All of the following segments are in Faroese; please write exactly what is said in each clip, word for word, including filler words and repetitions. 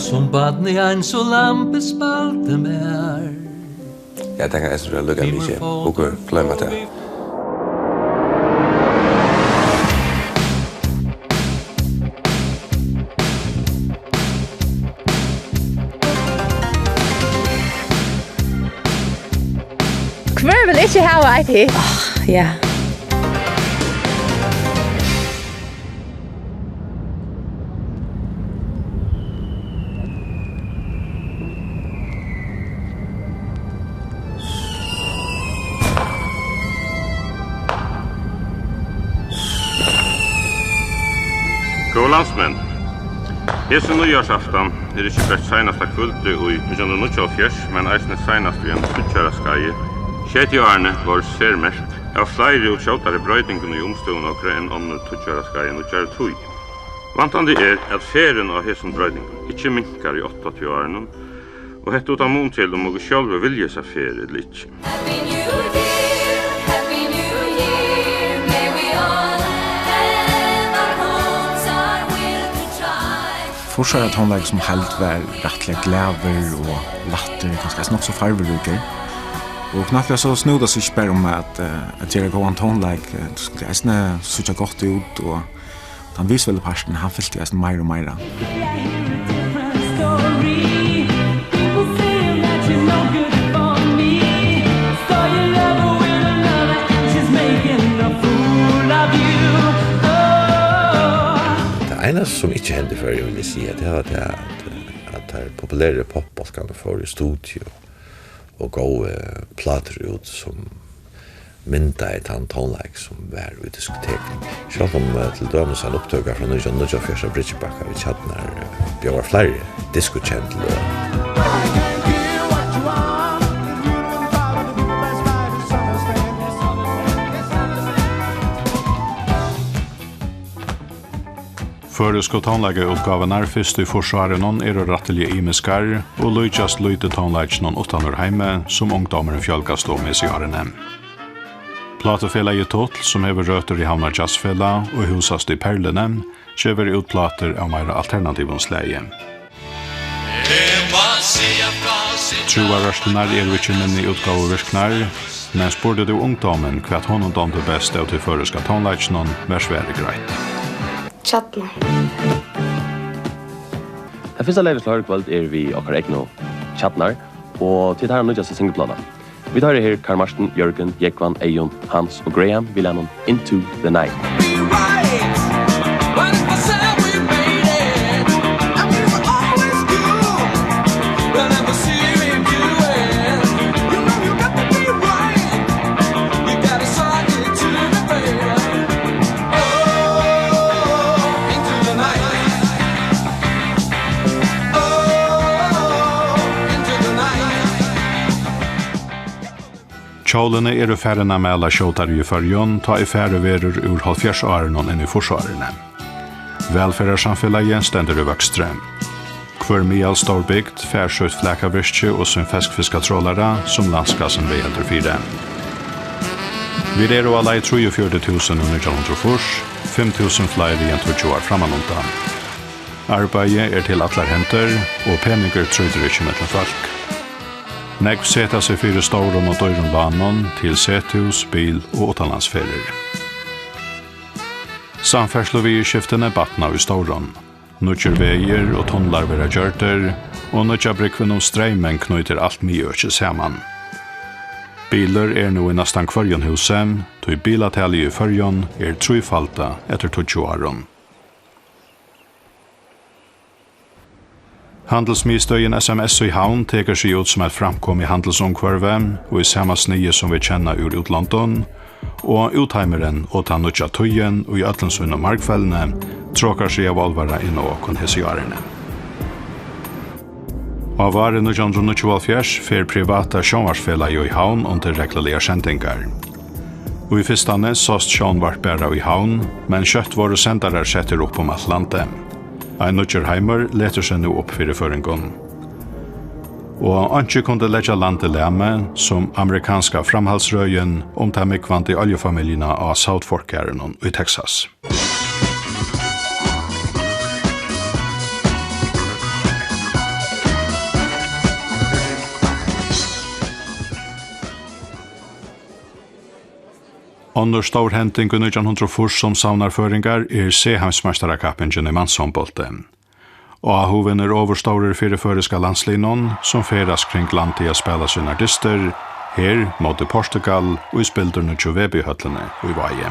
Sum barn í ein so lampi spældi mær. Ja, tað kann eisini vera líka mikið. Okur gloyma tað. Hvør vil ikki hava eitt hit? Áh, ja. Góðu landsmenn, hesin nýársaftan er ikki bert seinasta kvøldið í nítjan hundrað og níggjuoghálvfjerðs, men eisini seinast í einum tríggja ára skeiði. Sjeytiárunum vóru sermerkt av fleiri og skjótari broytingum í umstøðum okra enn onnur tríggja ára skeið í nýggjari tíð. Væntandi er, at ferðin á hesum broytingum ikki minkar í áttatiárunum, og hetta uttan mun til, um okur sjálvi vilja hesa ferð ella ikki. Happy New Year, Happy New Year, may we all have our homes, our will to try. Fýrsára tónleikur sum heild var rættiliga glaður og lættur, kanska eisini nokk so farveríkur. Og knappliga so snúði tað seg ikki bara um at, eh, at gera góðan tónleik, eh, tú skuldi eisini síggja gott út, og tann visuelli parturin, hann fylti eisini meira og meira. Tað einasta, sum ikki hendi í Føroyum, vil eg siga, tað var tað, at, at teir populæru popbólkarnir fóru í studio og góvu plátur út, sum myndaði tann tónleik, sum var í diskotekunum. Sjálvt um, eh, til dømis ein upptøka frá nítjan hundrað og níggjuoghálvfjerðs av Bryggjubakka við Tjarnari, eh, bjóðar fleiri diskokend løg. Føroysku tónleikaútgávurnar fyrst í fýrsárunum eru rættiliga ymiskar og líkjast lítið tónleikinum uttanúr heimi, sum ungdómurin fjølgast um hesi árini. Plátufelagið Tutl, sum hevur røtur í Havnar Jazzfelag og húsast í Perluni, gevur út plátur av meira alternativum slagi. Trúarrørslurnar eru ikki minni útgávuvirknar, men spurdi tú ungdómin, hvat honum dámdi best av tí føroyska tónleikinum, var svarið greitt. Tjarnar. Tað fyrsta lagið, vit klára í kvøld, er við okkara egnu Tjarnar, og tit hava nýggjastu singulplátu. Vit hoyra her Karl Martin, Jørgen, Jógvan, Eyðun, Hans og Graham við lagnum Into the Night. Hjólini eru farin at mala skjótari í Føroyum, tá ið farið verður úr hálvfjerðsárunum inn í fýrsárini. Vælferðarsamfelagið stendur í vøkstri. Hvør miðalstór bygd fær sítt flakavirki og sín ferskfiskatrolara, sum landskassin viðheldur fyri. Vit eru á leið trýogfjøruti túsund í nítjan hundrað og fýrs, fimm túsund fleiri enn tíggju ár frammanundan. Arbeiði er til allar hendur, og peningur trýtur ikki millum fólk. Nógv seta seg fyri stórum og dýrum lánum til sethús, bil og uttanlandsferðir. Samferðsluviðurskiftini batna í stórum. Nýggir vegir og tunlar verða gjørdir, og nýggja brúgvin um Streymin knýtir alt miðøkið saman. Bilur er nú í næstan hvørjum húsi, tí bilatalið í Føroyum er trífaldað eftir tíggju árum. Handilsmiðstøðin S M S í Havn tekur seg út sum eitt framkomið handilsumhvørvi, og í sama sniði sum vit kenna úr útlondum, og útheimurin og tann nýggja tíðin í øllum sínum margfeldni trokar seg av álvara inn á okkum hesi árini. Á vári nítjan hundrað og níggjuoghálvfjerðs fer privata sjónvarpsfelagið í Havn undir regluligar sendingar. Í fyrstani sást sjónvarp bara í Havn, men skjótt vóru sendarar settir upp um alt landið. Ein nýggjur heimur letur seg nú upp fyri føroyingum. Og einki kundi leggja landið lami sum amerikanska framhaldsrøðin um ta múgvandi oljufamiljuna á South Fork-garðinum í Texas. Onnur stór hending í nítjan hundrað og fýrs, sum savnar føroyingar, er C-heimsmeistarakappingin í mannsondbólti. Áhugin er ovurstórur fyri føroyska landsliðnum, sum ferðast kring landið at spæla sínar dystir, her móti Portugal í spildurnýggju Veby-høllini í Vági.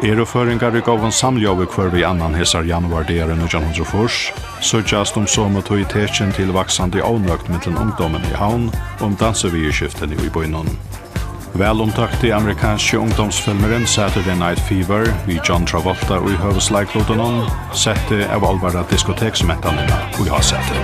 Eru føroyingar í góðum samljóði hvør við annan hesar januardagar í nítjan hundrað og fýrs, síggjast um somu tíð tekin til vaksandi ónøgd millum ungdómin í Havn um dansiviðurskiftini í býnum. Vælumtókti amerikanski ungdómsfilmurin Saturday Night Fever við John Travolta í høvuðsleiklutinum setti av álvara diskoteksmentanina í hásæti.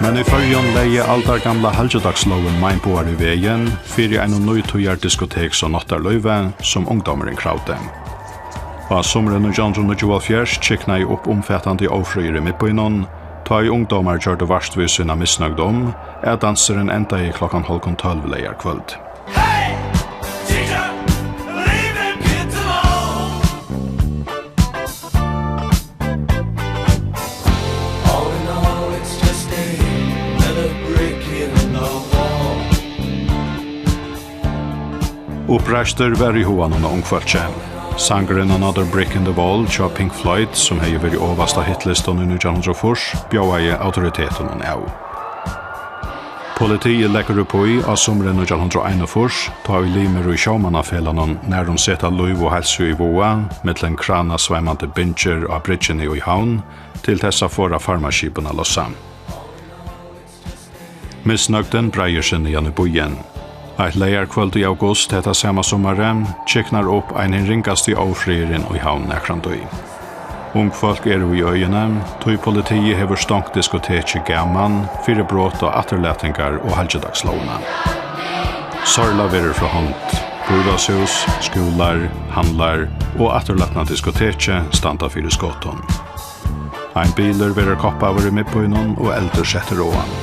Men í Føroyum legði aldargamla halgidagslógin meinbogar í vegin fyri einum nútíðar diskoteks- og náttarlívi, sum ungdómurin kravdi. Á sumri nítjan hundrað og níggjuoghálvfjerðs kyknaði upp umfatandi ófriður í miðbýnum, tá ið ungdómar gjørdu vart við sína misnøgd um, at dansurin endaði klokkan hálvgum tólv leygarkvøld. Hey! Teacher, leave them kids alone. All in all, it's just another brick in the wall. Uppreistur var í huganum á ungfólki. Sangurin Another Brick in the Wall hjá Pink Floyd, sum hevði verið ovast á hitlistan í nítjan hundrað og fýrs, bjóðaði autoritetunum av. Politiið leggur upp í á sumri nítjan hundrað og einogfýrs, tá ið limir í Sjómannafelagnum nærum seta lív og heilsu í váða, millum kranasveimandi bingjur á bryggjuni í Havn, til tess at forða farmaskipum at lossa. Misnøgdin breiðir seg niðan í býin. Eitt leygarkvøld í august hetta sama summarið kyknar upp ein hin ringasti ófriðurin í Havn nakrantíð. Ungfólk eru í øðini, tí politiið hevur stongt diskotekið Gaman fyri brot á afturlatingar- og halgidagslógina. Sárla verður frá hond. Burðarshús, skúlar, handlar og afturlatna diskotekið standa fyri skotum. Ein bilur verður koppaður í miðbýnum og eldur settur á hann.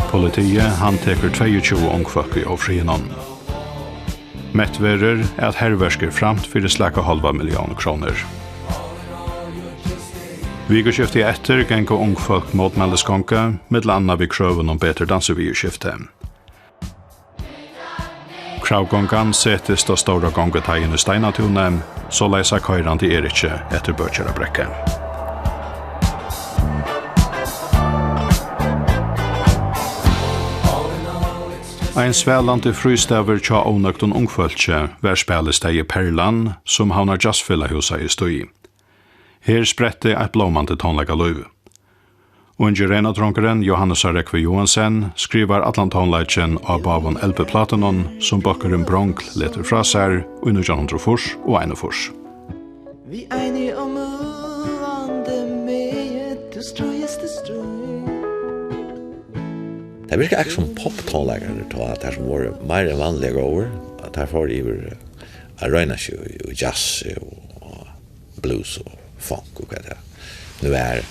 Politiið handtekur tveyogtjúgu ungfólk í ófriðinum. Mett verður, at herverk er framt fyri slaka hálva millión krónur. Vikuskiftið eftir ganga ungfólk mótmælisgongu, millum annað við krøvum um betur dansiviðurskifti. Kravgongan setist á stóra gonguteiginum í Steinatúni, soleiðis at koyrandi er ikki eftir Bøkjarabrekku. Ein svalandi frístaður hjá ónøgdum ungfólki var spælistaðið Perlan, sum Havnar Jazzfelag húsaðist í. Her spretti eitt blómandi tónleikalív. Ungi reynadrongurin Jóhannes Rógvi Joensen skrivar allan tónleikin á báðum L P-plátunum, sum bólkurin Brongl letur frá sær í nítjan hundrað og fýrs og einogfýrs. Við eini umvøvandi megi tú stríðast til stríð. Tað virkar akkurát sum poptónleikarnir, tá, at teir sum vóru meira enn vanliga góðir, at teir fóru yvir at royna seg í, í jazz og, og blues og funk og hvat tað nú er.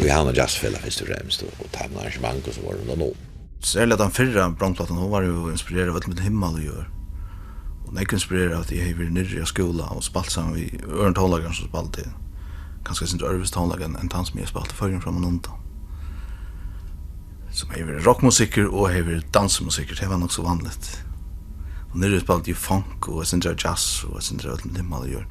Í Havnar Jazzfelag fyrst og fremst, og, og teimum arrangementum sum vóru rundan um. Serliga tann fyrra Brongplátan, hon var jú inspirerað av øllum himmal og jørð. Og nógv inspirerað av, at eg hevði verið niðri á skúla og spælt saman við øðrum tónleikarum, sum spældu kanska eitt sindur øðrvísi tónleik enn, enn tann, sum eg hevði spælt í Føroyum frammanundan. Sum hevði verið rokkmusikkur og hevði verið dansimusikkur, tað var nokk so vanligt. Og niðri spældi eg funk og eitt sindur av jazz og eitt sindur av øllum himmal og jørð.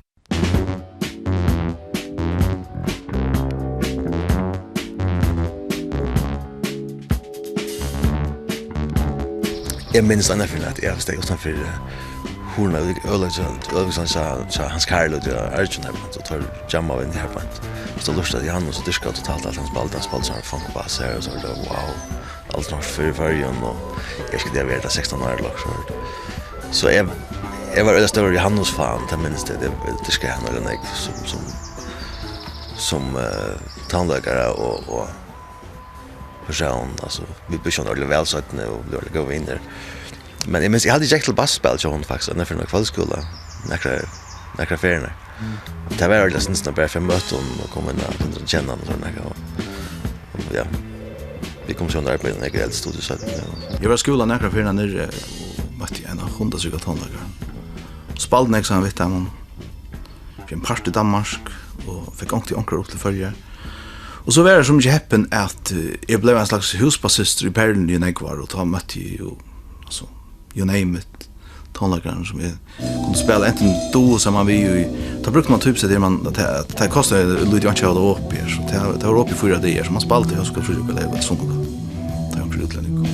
Eg minnist eina ferð, at eg stóð uttanfyri hurðina í øvings-, øvingshúsinum hjá, hjá Hans Karl og Arjun her, og teir jammaðu inni her beint. Og so lurtaði eg eftir Hanus og dyrkaði totalt alt hann spældi. Hann spældi sånn funk og bass her, og so var tað, wow, aldri hoyrt fyrr í Føroyum, og eg skuldi vera tað sekstan ár, ella so. So eg, eg var øgiliga stórur Jóhannes-fan, tað minnist eg, eg dyrkaði hann øgiliga nógv sum, sum, sum, eh, tónleikara og, og persón, altso, vit byrjaðu øgiliga væl seinni og blivu øgiliga góðir vinir. Men eg minnist, eg haldi, eg gekk til basspæl hjá honum faktiskt, enn fyri ein kvøldskúla, nakrar, nakrar ferðir. Mm. Tað var øgiliga sindur bara fyri at møta honum og koma inn og kenna hann og sovorðið, og, og, ja. Vit komu so at arbeiða í eldri studio seinni, ja. Eg var í skúla nakrar ferðir niðri og møtti ein hundrað cirka tónleikarum. Spældi nógv saman við teimum. ein part í Danmark, og fekk onkuntíð onkrar upp til Føroyar. Og so var eg so mikið heppin, at, eh, eg bleiv ein slags húsbasistur í Perluni í nógv ár, og tá møtti eg jo, altso, you name it, tónleikaran sum eg kundi spæla, antin duo saman við, og tá brúkti man typiskt, at man, at tað, at tað kostaði lítið einki at hava tað opið her, so tað, tað var opið fýra dagar, so man spældi hósgøl, fríggjøl, leygargøl, sungu. Tað var onkur útlendingur.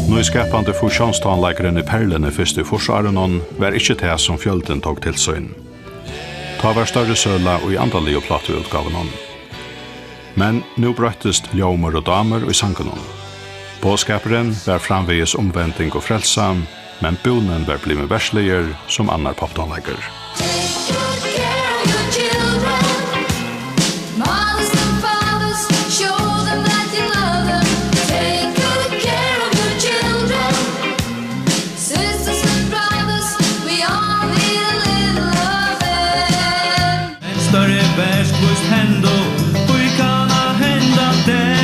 Nýskapandi fusiónstónleikurin í Perluni fyrst í fýrsárunum var ikki tað, sum fjøldin tók til sín. Tá var størri søla í andaligu plátuútgávunum. Men nú broyttist ljómur og dámur í sangunum. Boðskapurin var framvegis umvending og frelsa, men búnin var blivin versligur sum annar poptónleikur. Take good care of your children. Mothers and fathers, show them that you love them. Take good care of your children. Sisters and brothers, we all need a little loving. Ein størri verk víst hendu, hví kann at henda dag?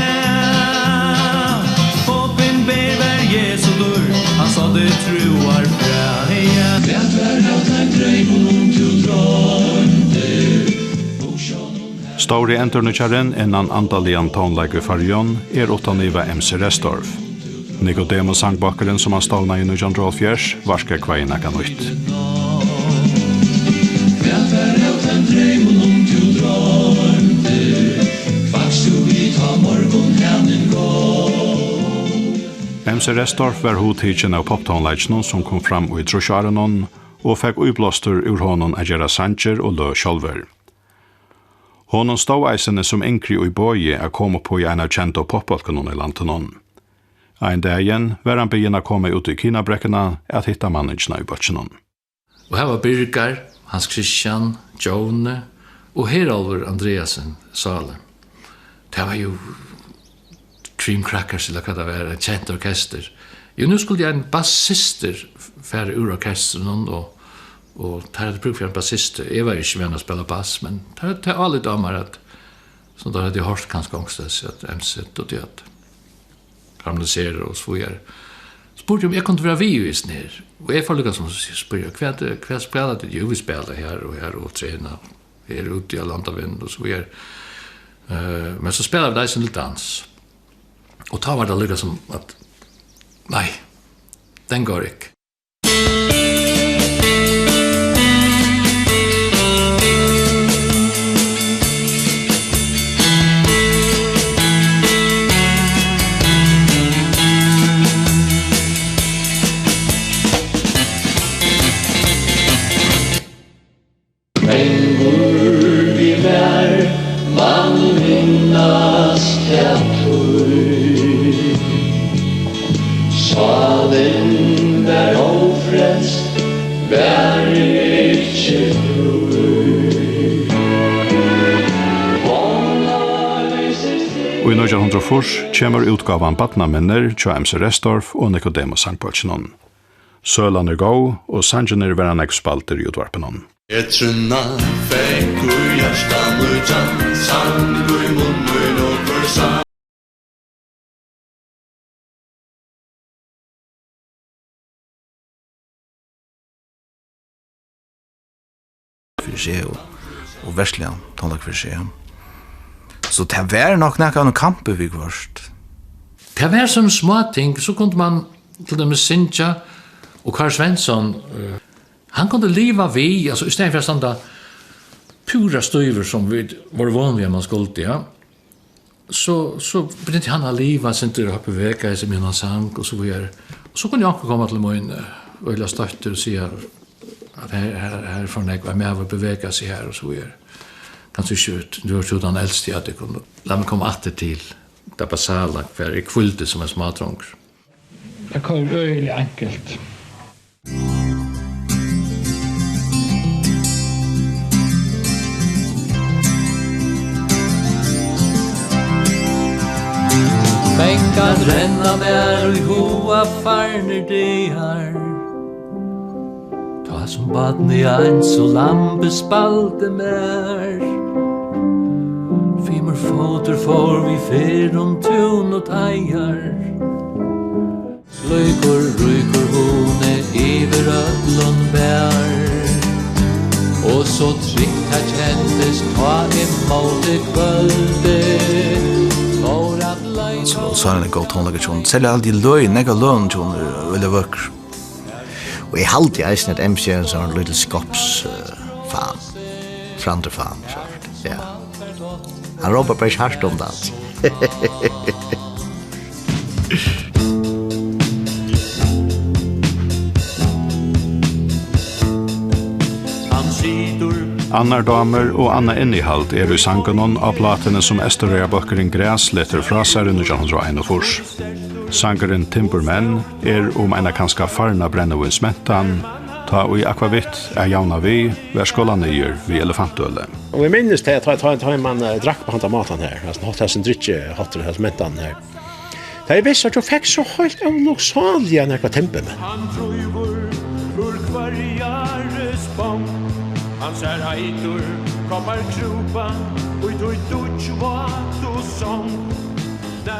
Opinber var Jesu dýr, hann sá teg trúar fræ. Hvat var av teim dreymum, um tú droymdir? Stóri endurnýggjarin innan andaligan tónleik í Føroyum er uttan iva M C Restorff. Nicodemus-sangbókin, sum hann stovnaði í nítjan hundrað og hálvfjerðs, varðskógvaði nakað nýtt. Hvat var av teim dreymum, um tú droymdir? Kvakst tú við, tá morgunhanin gav? M C Restorff var hugtikin av poptónleikinum, sum kom fram í trýssárunum, og fekk íblástur úr honum at gera sangir og løg sjálvur. Honum stóð eisini sum yngri í boði at koma upp í ein av kendu popbólkunum í landinum. Ein dagin var hann biðin at koma út í Kinabrekkuna at hitta manningina í bólkinum. Og har var Birgar, Hans Christian, Djóni og Herálvur Andreasen, Sáli. Tað var jo Cream Crackers, ella hvat tað var, ein kent orkestur. Jú, nú skuldi ein bassistur fara úr orkestrinum, og, og teir høvdu brúk fyri ein bassist. Eg var ikki vanur at spæla bass, men tað, tað álit á mær, at, sum teir høvdu hoyrt kanska onkustaðni, at M C dugdi at harmonisera og so víðari. Spurdi, um eg kundi vera við í hesum her. Og eg fór líka sum at spyrja, hvat, hvat spæla tit? Jú, vit spæla her og her og trena. Her úti á landavegnum og so víðari. Eh, men so spæla vit eisini til dans. Og tá var tað líka sum at, nei, den gongur ikki. Mangur við mær, mann minnast tað tíð. Sálin var ófrelst, var ikki frí. Í nítjan hundrað og fýrs kemur útgávan Barnaminnir hjá M C Restorff og Nicodemus-sangbókinum. Sølan er góð, og sangirnir verða nógv spældir í útvarpinum. Vetrina fekk í hjarta nýggjan sang í munn mín og hvør sang. Fyri seg og, og versligan tónleik fyri seg. So tað var nokk nakað av einum kampi viðhvørt. Tað var sum smáting, so kundi man til dømis syngja, og Karl Svensson, eh, hann kundi liva við, altso, í staðin fyri at standa púra stívur, sum vit vóru von við, at mann skuldi, ja, so, so begynti hann at liva, sindur at bevega seg, meðan hann sang, og so víðari. Og so kundi onkur koma til mín, eh, øgiliga støttur og siga, at her, her, her er for nógv, at maður bevegar seg her, og so víðari. Kanska ikki, nú ert tú tann elsti av tykkum. Lat meg koma aftur til tað basala, hvar eg hvíldi sum ein smádrongur. Tað koyrir øgiliga enkelt. Fekk at renna mær í huga farnir dagar, tá sum barn eg eins og lambi spældi mær. Fótur fór við ferð um tún og teigar. Slíkur ríkur hugni yvir øllum bar. Og so trygt tað kendist, tá eg móti kvøldi fór at leita. So sanniliga góð tónleikar hjá honum. Serliga alt í løgin, nógv av løgunum hjá honum eru øgiliga vøkur. Og eg haldi eisini, at M C er ein sånn lítil skops, eh, fan. Frandurfan, so. Ja. Hann rópar bara ikki hart um tað, altso. Hann situr. Annar dámur og annað innihald er í sangunum á plátuni, sum Eysturoyarbólkurin Græs letur frá sær í nítjan hundrað og einogfýrs. Sangurin Timburmenn er um eina kanska farna brennivínsmentan, tá ið akvavitt at javna við var skolað niður við elefantøli. Og eg minnist tað, tá, tá, tá man, eh, drakk á handan mátan her, altso, hatt hasin drykkiháttur, hasin mentan her. Tá eg vissi, at eg fekk so heilt ólukksáliga nakrar timburmenn. Hann drývur úr hvørjari spong, hann sær heitur koppar krúpa í tí dýggjvátu song.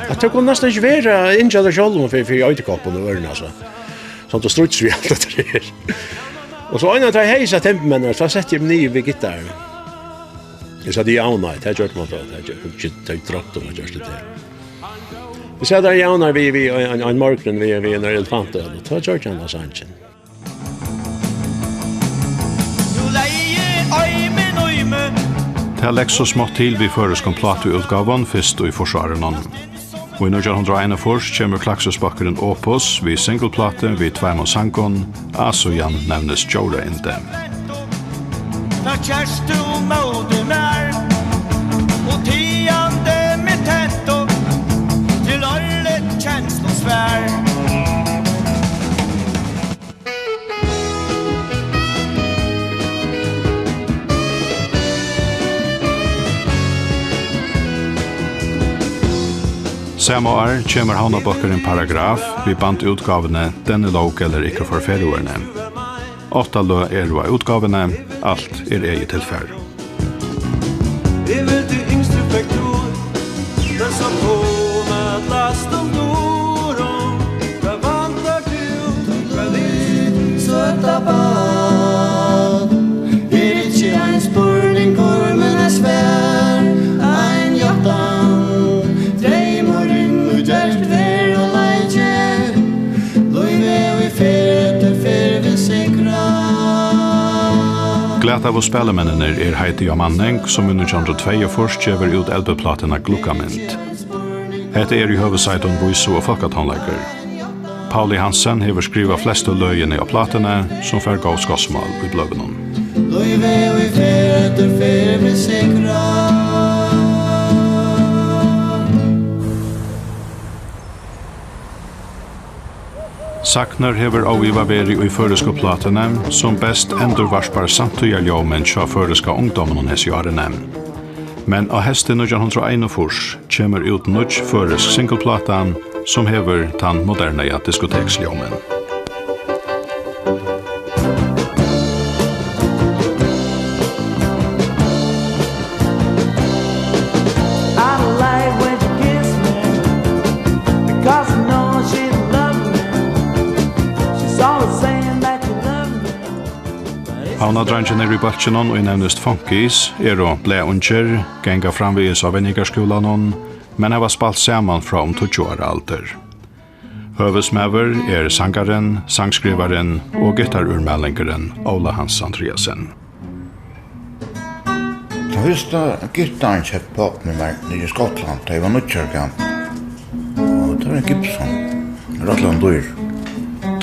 At tað kundi næstan ikki vera at ynskja tað sjálvum fyri, fyri Eidikoppum og øðrum, altso. Sum tú stríddist við alt hetta her. Og so ein av teimum heysast timburmenn, so setti eg meg niður við gittarin. Eg sat og javnaði, tað gjørdi man tá, tað gjørdi, tað droppar man, gjørdi tað. Eg sat har og javnaði við, við ein, ein, ein morgun við, við ein elefant, og tá gjørdi hann av sangin. Tað legst so smátt til við føroyskum plátuútgávum, fyrst í fýrsárunum. Og í nítjan hundrað og einogfýrs kemur Klaksvíksbólkurin Opus við singulplátu við tveimum sangum, A-síðan nevnist Djóraindi. Tá kemst tú móti mær, og tigandi meg tett upp, til árligt kenslusvar. Sama ár kemur Havnarbólkurin Paragraf við bandútgávuni Denne lov gælder ikke for Færøerne. Átta løg eru á útgávuni, alt er egið tilfar. Eg vil tí yngstu fekk tú, men so kom at læstum durum. Hvat vandar tú, hvat vil tú, søta barn? Er ikki ein spurningur, men eitt svar, ein játtan. Dreymurin, nú gjørt veruleiki. Lívið í ferð eftir ferð vil sigra. Glataðu spælimenninir er heitið á manning, sum í nítjan hundrað og tveyogfýrs gevur út elviplátuna Gluggamynd. Hetta er í høvuðsheitum vísu- og fólkatónleikur. Pauli Hansen hevur skrivað flestu løgini á plátuni, sum fær góð skotsmál í bløðunum. Lívið í ferð eftir ferð vil sigra. Sagnorð hevur óivað verið í føroysku plátuni, sum best endurvarpar samtíðarljómin hjá føroyska ungdóminum hesi árini. Men á heysti nítjan hundrað og einogfýrs kemur út nýggj føroysk singulpláta, sum hevur tann modernaða diskoteksljómin. I like when she kiss me, because I know she love me. She's always saying that she love me. Havnardreingirnir í bólkinum, ið nevnist Funkies, eru blaðungir, ganga framvegis á venjingarskúlanum, men hava spælt saman frá um tíggju ára aldur. Høvuðsmaður er sangarin, sangskrivarin og gittarúrmælingurin Óla Hans Andreasen. Tann fyrsta gittarin keypti pápi mín mær niðri í Skotlandi, tá eg var níggju ára gamal. Og tað var ein Gibson, rættiliga dýr.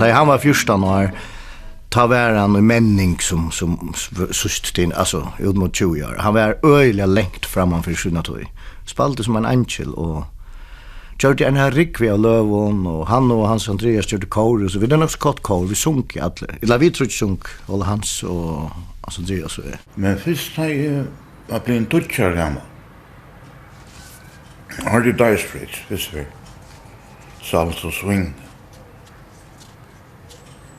Tá ið hann var fjúrtan ár, tá var hann í menning sum, sum s-, síðst til, altso, út móti tjúgu ár. Hann var øgiliga langt framman fyri sína tíð. Spældi sum ein eingil og gjørdi eina rúgvu av løgum, og hann og Hans Andreas gjørdu kór, og so vit eru nokk so gott kór, vit sungu allir. Ella vit tríggir sungu, Óli Hans og Hans Andreas og eg. Men fyrst tá eg var blivin tíggju ára gamal, hoyrdi eg Dire Straits fyrstu ferð. Salsa og swing.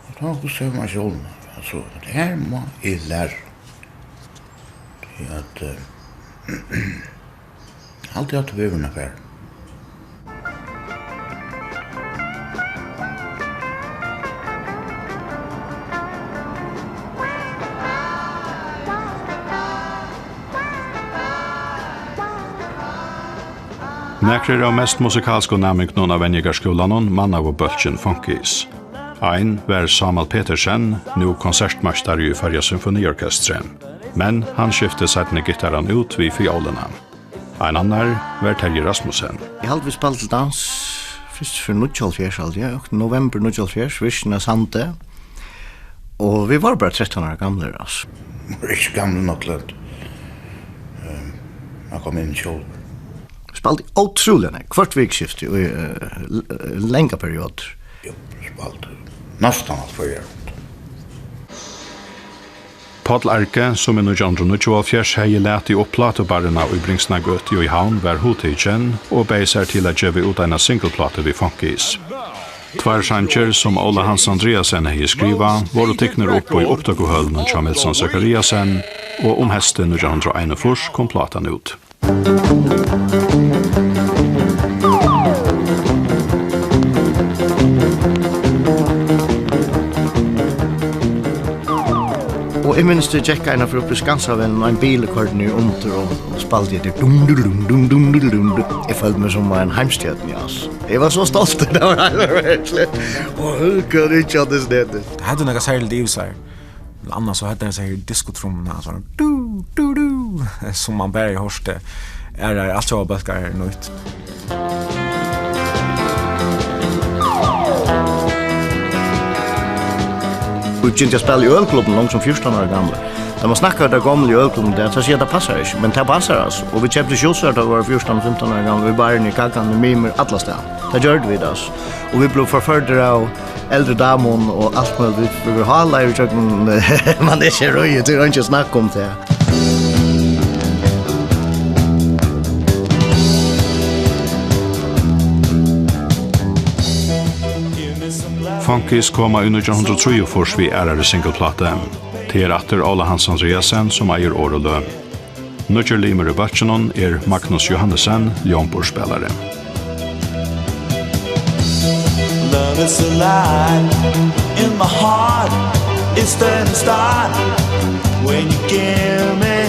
Og tá hugsaði eg mær sjálvur, altso, at her má eg læra. Tí at, eh, Haldi, at vegurinn er farin. Nakrir av mest musikalsku næmingunum á Venjingarskúlanum mannaðu bólkin Funkies. Ein var Sámal Petersen, nú konsertmeistari í Føroya Symfoniorkestri, men hann skifti seinni gittaran út við fiólina. Ein annar var Terji Rasmussen. Eg haldi, vit spældu til dans fyrst fyri níggjuoghálvfjerðs, haldi eg, oktober, novembur níggjuoghálvfjerðs, Virkin á Sandi. Og vit vóru bara trettan ára gamlir, altso. Vit vóru ikki gamlir nokk til at, ehm, at koma inn sjálvir. Spældu ótrúliga nógv, hvørt vikuskifti í, eh, l-, langar periodir. Jú, spældu næstan alt Føroyar runt. Páll Arge, sum í nítjan hundrað og níggjuoghálvfjerðs hevði latið upp plátubarruna í Bringsnagøtu í Havn, var hugtikin og beyð sær til at geva út eina singulplátu við Funkies. Tveir sangir, sum Óli Hans Andreasen hevði skrivað, vóru tiknir upp í upptøkuhølunum hjá Melson Zachariasen, og um heystið nítjan hundrað og einogfýrs kom plátan út. Og eg minnist, eg gekk eina ferð upp í Skansavegnum, og ein bilur koyrdi niður undir, og, og spældi hetta dum, dum, dum, dum, dum, dum, dum, dum. Eg føldi meg sum ein heimstjørna, altso. Eg var so stoltur, tað var heilt veruligt. Og hugdi ikki á tað snetið. Tað hevði nakað serligt yvir sær. Men annars so hetta er so her diskotrummuna, so du, du, du, sum man bara hoyrdi. Er, er alt so bólkar nýtt. Vit begyndu at spæla í ølklubbinum, langt sum fjúrtan ára gamlir. Tá man snakkar um tað gomla í ølklubbinum, tað, so siga, tað passar ikki, men tað passar, altso. Og vit keyptu sjossar, tá vit vóru fjúrtan, fimtan ára gamlir, í barrini, í Gagganum, í Mimir, allastaðni. Tað gjørdu vit, altso. Og vit blivu forførdir av eldri damum og alt møguligt. Vit, vit vóru hálaðir ígjøgnum, man ikki royði, tað er einki at snakka um tað. Funkies koma í nítjan hundrað og trýogfýrs við aðrari singulplátu. Tað er aftur Óli Hans Andreasen, sum eigur orð og løð. Nýggjur limur í bólkinum er Magnus Johannesen, ljómborðsspælari. Love is alive in my heart. It's turning start when you give me,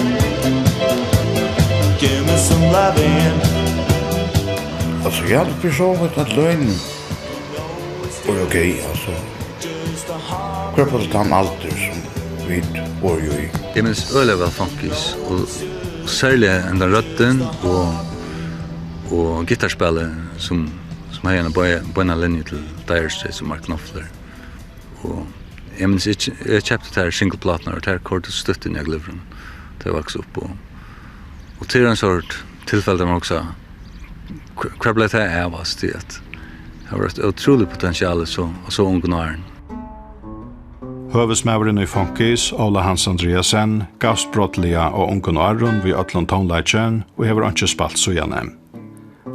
give me some loving. Altso, ja, tað er so, at løn og ok, altso. Hvat var tað, tann aldur sum vit vóru í? Eg minnist øgiliga væl Funkies, og, og serliga hendan røddin og, og gittarspælið sum, sum hevði eina bei-, beina linju til Dire Straits og Mark Knopfler. Og eg minnist, eg, eg keypti tær singulpláturnar, og tær koyrdi stutt inn í glyvrin, tá eg vaks upp, og, og til ein sort tilfelle, man hugsa, hvar, hvar bleiv tað av, altso, tí at har var eitt ótrúligt potential so, á so ungum árum. Høvuðsmaðurin í Funkies, Óli Hans Andreasen, gavst brádliga á ungum árum við øllum tónleiki og hevur einki spælt síðani.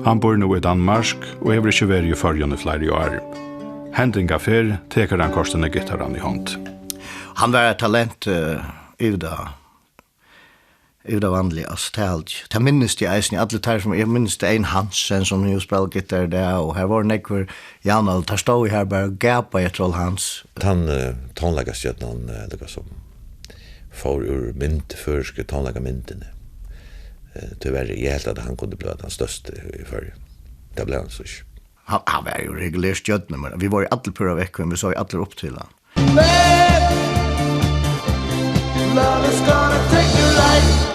Hann býr nú í Danmark og hevur ikki verið í Føroyum í fleiri ár. Hendinga ferð tekur hann kortini gittaran í hond. Hann var eitt talent, eh, yvir tað, yvir tað vanliga, altso, tað haldi eg. Tað minnist eg eisini, allir teir sum, eg minnist Ein Hansen, sum jú spælir gittar í dag, og har vóru nógvir javnaldrar, teir stóðu her bara og gapaðu eftir Óla Hans. Tann, eh, tónleikastjørnan, eh, líka sum fór úr mynd, føroysku tónleikamyndini. Eh, tíverri, eg helt, at hann kundi blíva tann størsti í Føroyum. Tað bleiv hann so ikki. Hann, hann var jú regulær stjørna, men vit vóru allir púra vekk, men vit sóu allir upp til hann. Love is gonna take your life.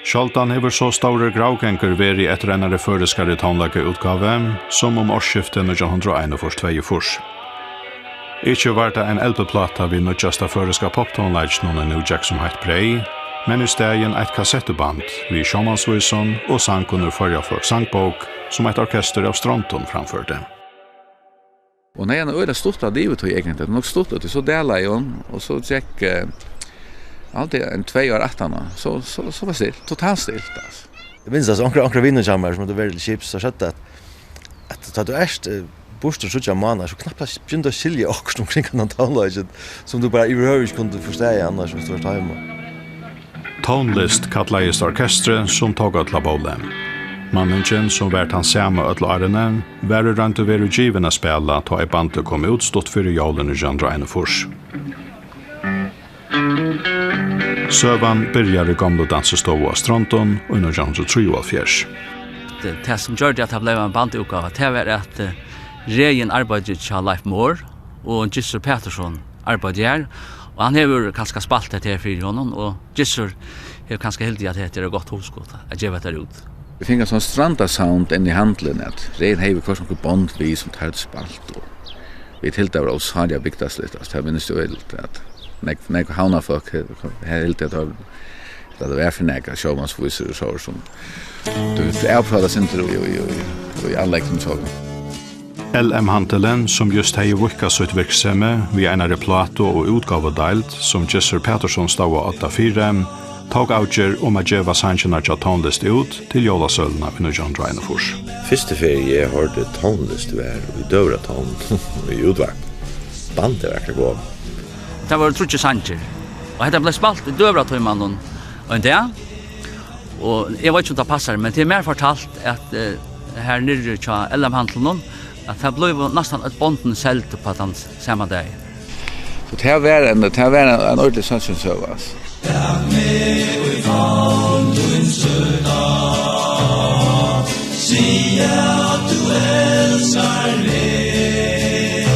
Sjáldan hevur so stórur gravgangur verið eftir einari føroyskari tónleikaútgávu, sum um ársskiftið nítjan hundrað og einogfýrs tveyogfýrs. Ikki var tað ein L P-pláta við nýggjasta føroyska popptónleikinum, ið nú gekk sum heitt breyð, men í staðin eitt kassettuband við sjómansvísum og sangum úr Føroya Fólks Sangbók, sum eitt orkestur av Strondum framførdi. Og hon hevði eina øgiliga stutta livitíð, eigentliga. Nokk stutt, og so dalaði hon, og so gekk, eh, alt í ein tvey ár aftaná. So, so, so var stilt, totalt stilt, altso. Eg minnist, altso, onkrir, onkrir vinir hjá mær, sum høvdu verið til skips, og søgdu, at, at tá tú ert, eh, burtur tríggjar mánaðir, so knappliga begynti at skilja okkurt umkring hendan tónleikin, sum tú bara yvirhøvur ikki kundi forstaðið annars, viss tú vart heima. Tónlist kallaðist orkestrið, sum tók øll á bóli. Manningin, sum var tann sama øll árini, var í roynd og veru givin at spæla, tá ið bandið kom út stutt fyri jólini nítjan hundrað og einogfýrs. Søgan byrjar í gomlu dansistovu á Strondum í nítjan hundrað og trýoghálvfjerðs. Tað, tað sum gjørdi, at tað bleiv ein bandútgáva, tað var, at, eh, Regin arbeiddi hjá Leif Mohr, og Gissur Patursson arbeiddi har, og hann hevur kanska spælt hetta her fyri honum, og Gissur hevur kanska hildið, at hetta er eitt gott hugskot at geva hetta út. Vit fingu eitt sovorðið Stranda-sound inn í handilin, at Regin hevði viðhvørt nøkur bond við, sum teir høvdu spælt, og vit hildu, tað var ósanniliga bygdaligt, altso, tað minnist eg væl, at nógv, nógv havnarfólk he-, he-, hildu, at tað var, at tað var fyri nakrar sjómannsvísur og so, sum tú vilt avprøva sindur í, í, í, í anlegginum, so. L M-handilin, sum júst hevði víðkað sítt virksemi við einari plátu- og útgávudeild, sum Gissur Patursson stóð og áddi fyri, tók avgerð um at geva sangirnar hjá Tónlist út til jólasøluna í nítjan hundrað og einogfýrs. Fyrstu ferð eg hoyrdi Tónlist var í Døgurðatún í útvarp. Bandið var akkurát komið. Tað vóru tríggir sangir, og hetta bleiv spælt í Døgurðatímanum ein dag, og eg veit ikki, um tað passar, men tað er mær fortalt, at, eh, her niðri hjá L M-handlinum, at tað blivu næstan øll bondini seld upp á tann sama dagin. So tað var ein, tað var ein, ein ordentlig sannsynssøga, altso. Siga, at tú elskar meg,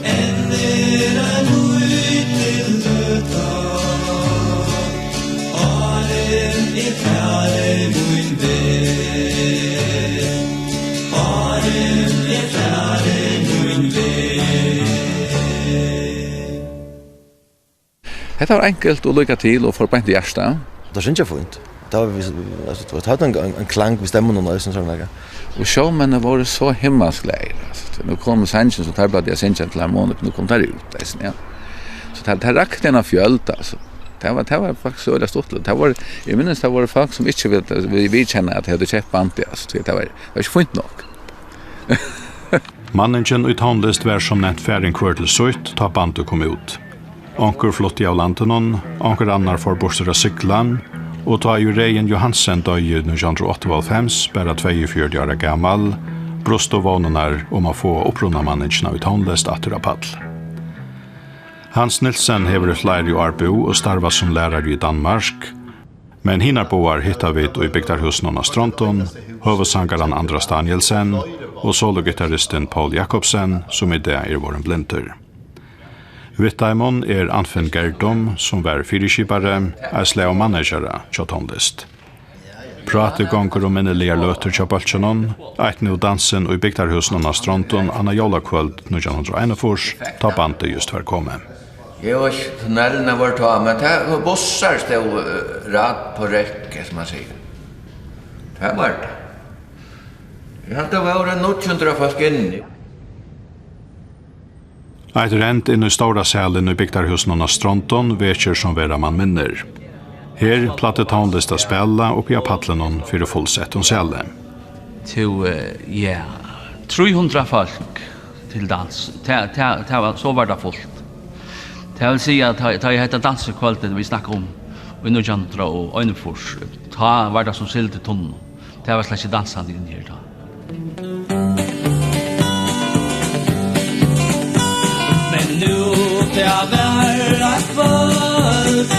enn er ein lítil løta, áðrenn eg fari mín veg, áðrenn eg fari mín veg. Hetta var enkelt og líka til og fór beint í hjartað. Tað syngja fínt. Tað var, altso, tað hevði ein, ein, ein klang við stemmunum og eisini sovorðið nakað. Og sjómenninir vóru so himmalsglaðir, altso. Nú komu sangirnir, sum teir plagdu at syngja til harmoni, nú komu teir út eisini, ja. So tað, tað rakti eina fjøld, altso. Tað var, tað var faktiskt øgiliga stuttligt. Tað var, eg minnist, tað vóru fólk, sum ikki vil, vil viðurkenna, at tey høvdu keypt bandið, altso, tí tað var, tað var ikki fínt nokk. Manningin í Tónlist var sum nevnt farin hvør til sítt, tá bandið kom út. Onkur flutti av landinum, onkur annar fór burtur at sigla, og tá ið Regin Johansen doyði í nítjan hundrað og áttaoghálvfems, bara tveyogfjøruti ára gamal, brustu vónirnar um at fáa upprunamanningina í Tónlist aftur á pall. Hans Nielsen hevur í fleiri ár búð og starvað sum lærari í Danmark, men hinar báðar hitta vit í Bygdarhúsinum á Strondum, høvuðssangaran Andras Danielsen og sologittaristin Poul Jakobsen, sum í dag er vorðin blindur. Við teimum er Anfinn Gerdum, sum var fyriskipari, eitt slag av managara hjá Tónlist. Prátið gongur um minniligar løtur hjá bólkinum, eitt nú dansin í Bygdarhúsinum á Strondum annað jólakvøld nítjan hundrað og einogfýrs, tá bandið júst var komið. Eg veit ikki, tunnilin var tá, men tað var bussar stóðu, eh, rad på rekke, sum man sigur. Tað var tað. Eg helt, tað vóru níggju hundrað fólk inni. Eitt rend inn í stóra salin í Bygdarhúsinum á Strondum vekir, sum vera man minnir. Her plagdi Tónlist at spæla uppi á pallinum fyri fullsettum sali. Tú, eh, ja, trý hundrað fólk til dans. Ta, ta, ta var, so var tað fult. Tað vil siga, at tá, tá ið hetta dansikvøldið, vit snakka um, í nítjan hundrað og einogfýrs, tá var tað sum sild í tunnu. Tað var slett ikki dansandi inni her tá. Men nú tað var eitt kvøld,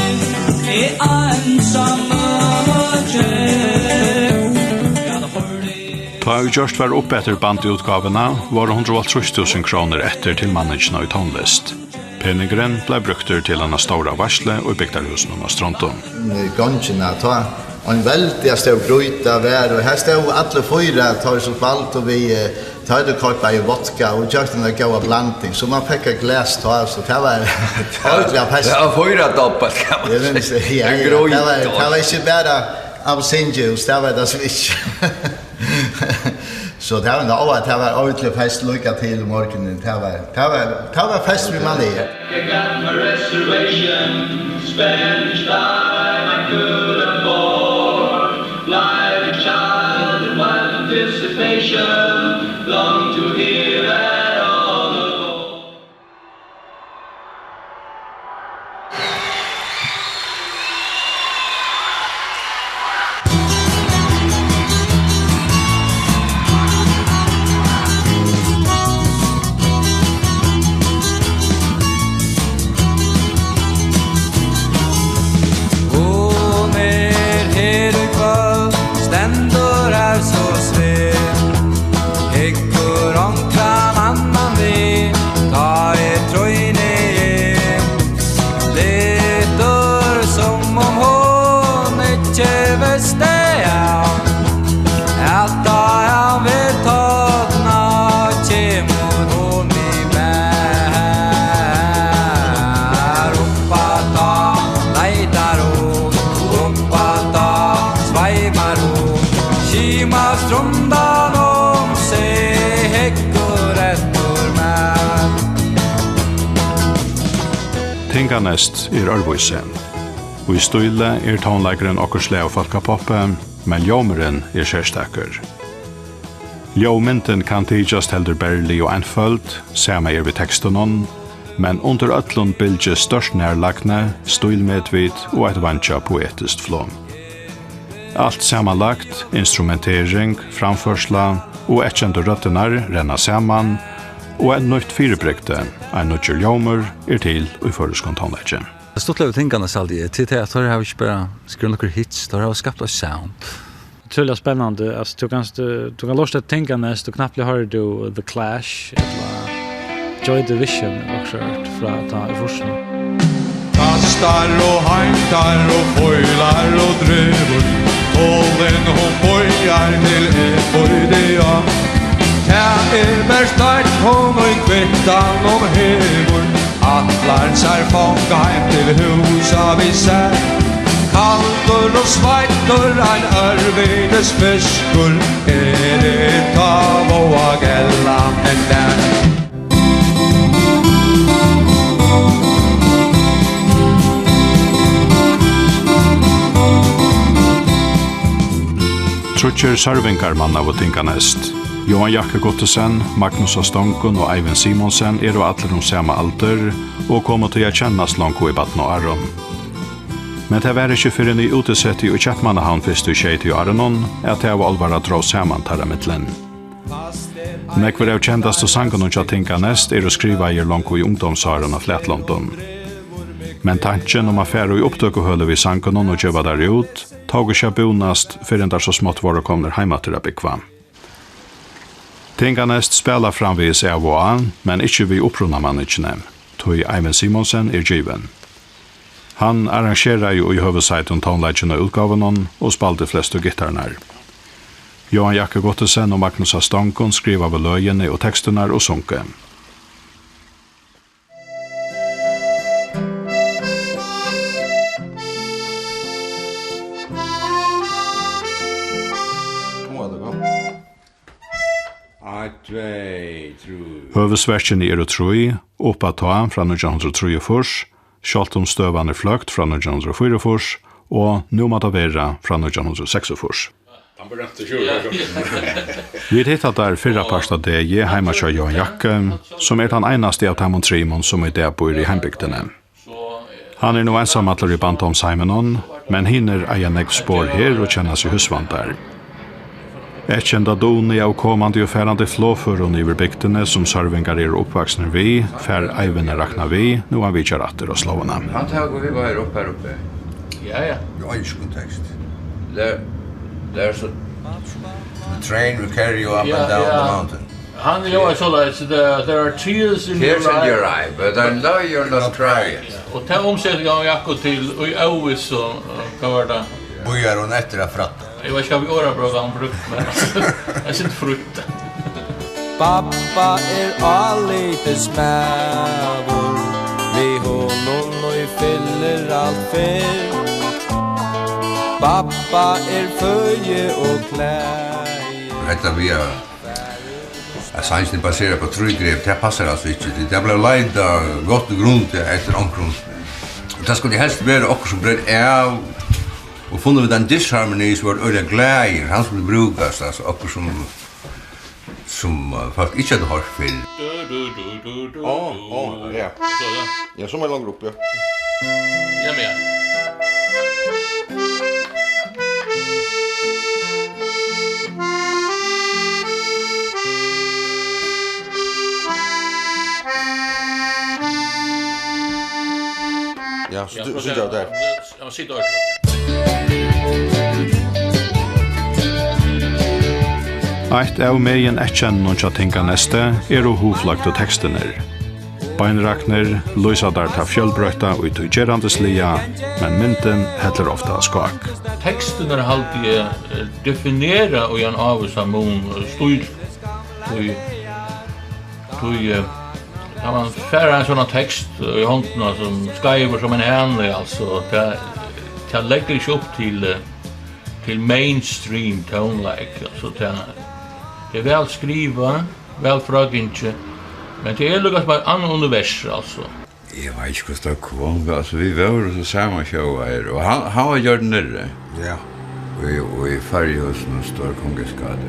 eg einsamøll gekk. Ja, tá hoyrdi eg. Tá ið gjørt var upp eftir bandútgávuna, vóru hundrað og hálvtrýss túsund krónur eftir til manningina í Tónlist. Peningurin bleiv brúktur til eina stóra veitslu í Bygdarhúsinum á Strondum. Í gongina, tá ein veldiga stór grýta var, og her stóðu allir fýra, teir sum spældu við, eh, teir koyptu bæði vodka og gjørdu eina góða blanding, so man fekk eitt glas tá, so tað var ordiliga fest. Tað var fýra dobbelt, kann man siga. Eg minnist, ja, ja, tað var, tað var ikki bara av singi, tað var tað so ikki. So tað var, ó, tað var ordentligt fest líka til morgunin. Tað var, tað var, tað var fest við Malia. I got my reservation, Spanish time, I could afford. Like a child in wild anticipation, long to hear that all aboard. Hon er her í kvøld, stendur har so svær. Hyggur onkran annan við, tá eg trýni inn. Lítur sum um hon ikki visti av, at tá hann vil torna, kemur hon við mær. Upp á tá, leitar hon, upp á tá, sveimar hon, skimast rundan um seg, hyggur eftir mær. Tinganest er øðrvísi. Í stíli er tónleikurin okkurt slag av fólkapoppi, men ljómurin er serstakur. Ljóðmyndin kann tykjast heldur berlig og einføld, sama er við tekstunum, men undir øllum bylgir stórt nærlagni, stílmedvit og eitt veingjað poetiskt flog. Alt samanlagt, instrumentering, framførsla og eyðkendu røddirnar renna saman, og eitt nýtt fyribrigdi, ein nýggjur ljómur, er til í føroyskum tónleiki. Tað stuttliga við Tinganest, haldi eg, til tað, at teir hava ikki bara skrivað nøkur hits, teir hava skapt eitt sound. Ótrúliga spennandi. Altso, tú kanst, eh, tú kanst lurta eftir Tinganest og knappliga hoyrir tú The Clash ella Joy Division, okkurt frá tá í fýrsunum. Kastar og heimtar og foilar og dregur, tolin hon boyar til eg boyði á. Tað er bert eitt, hon í kvittan um hevur, ætlar sær fanga heim til húsa við sær. Kaldur og sveittur, ein ørvitis fiskur, er eg tá vága gella enn nær. Tríggir sørvingar mannaðu Tinganest. Johan Jakke Guttesen, Magnus á Stongum og Eivind Simonsen eru allir um sama aldur og komu tí at kennast longu í barnaárum. Men tað var ikki fyrr enn í Útisetu í Keypmannahavn fyrst í sjeytiárunum, at tað av álvara dró saman teirra millum. Nógvir av kendastu sangunum hjá Tinganest eru skrivaðir longu í ungdómsárunum á Flatlondum. Men tankin um at fara í upptøkuhølið við sangunum og geva teir út, tók ikki at búnast, fyrr enn teir so smátt vóru komnir heim aftur at búgva. Tinganest spæla framvegis av og á, men ikki við upprunamanningini, tí Eivind Simonsen er givin. Hann arrangeraði í høvuðsheitum tónleikin á útgávunum og spældi flestu gittararnar. Johan Jakke Guttesen og Magnus á Stongum skrivaðu løgini og tekstirnar og sungu. Eitt, tvey, trý. Høvuðsverkini eru trý: Upp á tá frá nítjan hundrað og trýogfýrs, Sjálvt um støðan er fløkt frá nítjan hundrað og fýraogfýrs og Nú má tað vera frá nítjan hundrað og seksogfýrs. Hann byrjaði at sjúga. Vit hitta teir fyrrapart á degi heima hjá Johan Jakke, sum er tann einasti av teimum trimum, sum í dag býr í heimbygdini. Hann er nú einsamallur í barndómsheiminum, men hinir eiga nógv spor her og kenna seg húsvandar. Eyðkenda dugnið av komandi og farandi flogførum yvir bygdini, sum sørvingar eru uppvaksnir við, fær Eivind at rakna við, nú hann vitjar aftur á slóðina. Hann tekur við meir upp her uppi. Ja, ja. Í enskum teksti. There, there's a The train will carry you up and down the mountain. Hann ljóðar soleiðis, there, there are tears in your eye. Tears in your eye, but I know you're not crying. Ja, og tað umsetir Johan Jakke til í óvissu, uh, hvat var tað? Bíðar hon eftir at frætta. Eg veit ikki, hvat orðabrøgv hann brúkti, men eitt sindur frítt. Babba er álitismaður, við honum í fyllir alt fer. Babba er føði og klæði. Hetta við at At sangin er baserað upp á trý grep, tað passar altso ikki. Tað bleiv leitað gott og grundigt eftir onkrum. Og tað skuldi helst vera okkurt sum breyt av, og funnu vit ein disharmoni, sum var øgiliga glaður, hann skuldi brúkast, altso okkurt sum, sum, eh, fólk ikki høvdu hoyrt fyrr. Á, á, ja. Ja, so má eg longur upp, ja. Ja, men ja. Ja, so Ja, tú, prøv so at gjør det. Ja, men sit ordentligt. Eitt av megineyðkennunum hjá Tinganesti eru hugfløktu tekstirnir. Beinraknir lýsa teir tað fjølbroytta í tí gerandisliga, men myndin hellir ofta á skák. Tekstirnir haldi eg, eh, definera í ein ávísan mun, eh, stíl. Tí, tí, eh, tá man fær ein sånn tekst í hondina sum skeivur sum ein hani, altso, tað, tað leggur ikki upp til, eh, til mainstream tónleik, altso, tað, tað er væl skrivað, væl frágingið, men tað er líka sum eitt annað univers, altso. Eg veit ikki, hvussu tað kom, altso, vit vóru so samansjóðaðir, og hann, hann var gjørdur niðri. Ja. Og í, og í Føroyahúsinum, Stóru Kongahúsgøtu.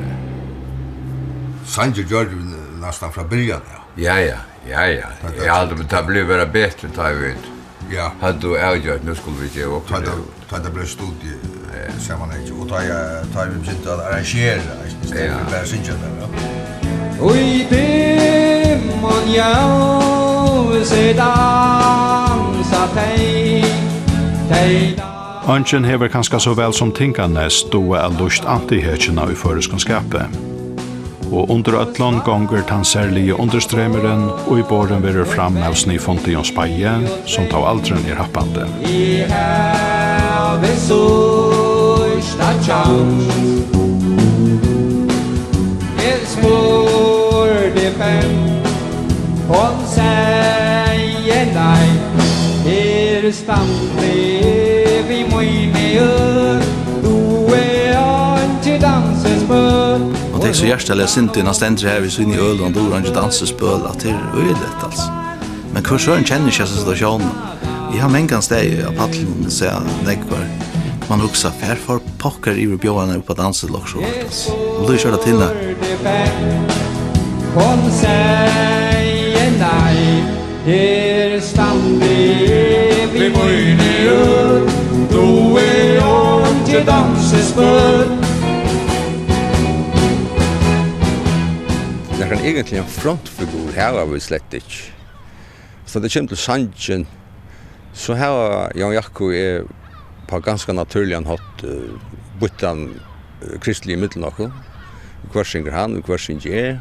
Sangir gjørdu vit næstan frá byrjan, ja. Ja, ja, ja, ja. Tað, tað, Eg haldi, men tað bleiv bara betri, tá eg veit. Ja. Høvdu avgjørt, nú skulu vit geva okkum Tá tað, tað. tá tað bleiv studiið, eh, samanhangið, og tá eg, tá eg begynti at arrangera, eisini, í staðin Ja. fyri bara at syngja tað, ja. Í dimmum ljósi dansa tey, tey dansa. Eingin hevur kanska so væl sum Tinganes dugað at lýst antihetjuna í føroyskum skapi. Og undir øllum gongur tann serligi undirstreymurin, ið borin verður fram av sniðfundigum speiði, sum tó aldrin er happandi. Eg havi síðsta kjans. Eg spurdi, men hon segði nei. Her standi eg við míni øl, dugi einki dansispøl. Hon tekur so hjartaliga synd í, hon stendur har við síni øl, og hon dugir eingi dansispøl, at tað er øgiligt, altso. Men hvør søren kennir ikki hasa situatiónina? Eg havi mangan staðið á pallinum og sæð nógvar, man hugsa, far for pokkar yvir bjóðararnar upp á dansi til okkurt so heitt, altso. Og blívur ikki orðað til nakað. Hon segði nei. Her standi eg við míni øl, dugi eingi dansispøl. Nakran eigentligan frontfigur hava vit slett ikki. So tað kemur til sangin, so hava Jón Jakob og eg á ganska natúrligan hátt, eh, býtt tann, eh, kristiligi millum okkum. Hvørt syngur hann, hvørt syngi eg,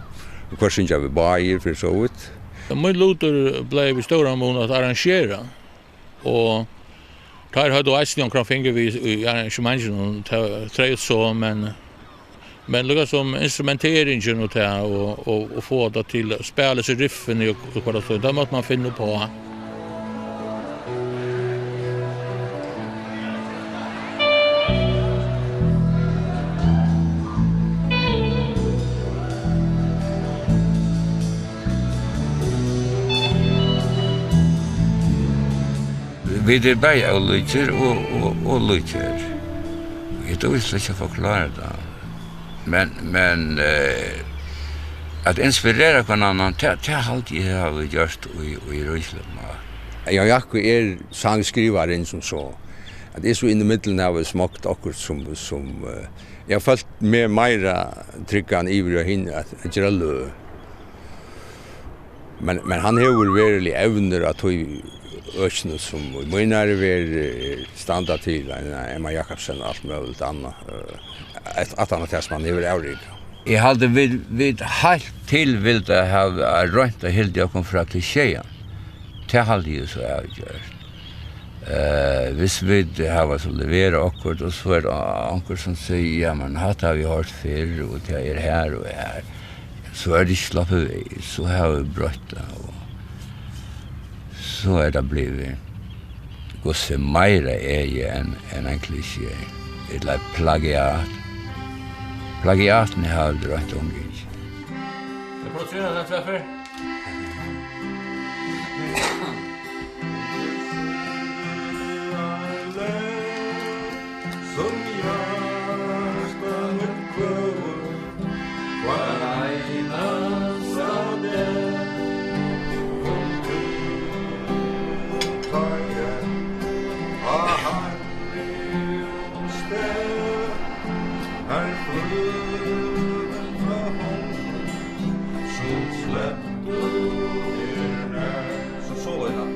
hvørt syngja vit báðir, fyri so vítt. Mín lutur bleiv í stóran mun at arrangera, og teir høvdu eisini onkran finger við í arrangementinum, tað, tað er so, men, men líka sum instrumenteringin og tað, og, og, og fáa tað til at spæla seg riffini og, og hvat so, tað mátti man finna upp á. Vit eru bæði ólíkir og, og, og líkir. Eg dugi slett ikki at forklára tað. Men, men, eh, at inspirera hvønn annan, tað, tað haldi eg havi gjørt í, í ríkiligum mæli. Jón Jakob er sangskrivarin sum so. At eg so inn í millum havi smokt okkurt sum, sum, eh, eg havi følt meg meira tryggan yvir á hin at, at gera løg. Men, men hann hevur veruliga evnir á tí økinum, sum í mínari verð, eh, standa til, ein Emma Jakobsen og alt møguligt annað, eh, at, at hann, tað sum hann hevur avritað. Eg haldi, vit, vit heilt til vildu hava roynt at hildið okkum frá klisjéum. Tað haldi eg so avgjørt. Eh, hvis vit hava so leverað okkurt, og so er onkur sum sigur, "Ja, men hatta hava vit hoyrt fyrr, og tað er har og har." So er tað ikki sloppið við, so hava vit broytt tað, og so er tað blivið, hvussu meira egið enn, enn ein klisjé, ella eitt plagiat. Plagiatini hava vit roynt umgingið. Prøv at trena tað tvær ferð. Sum hjarta mítt kvøður, hvønn einasta dag, kom tú tá eg á heimligum stað, har fløgurnar sum sleptu er nær. So soloina.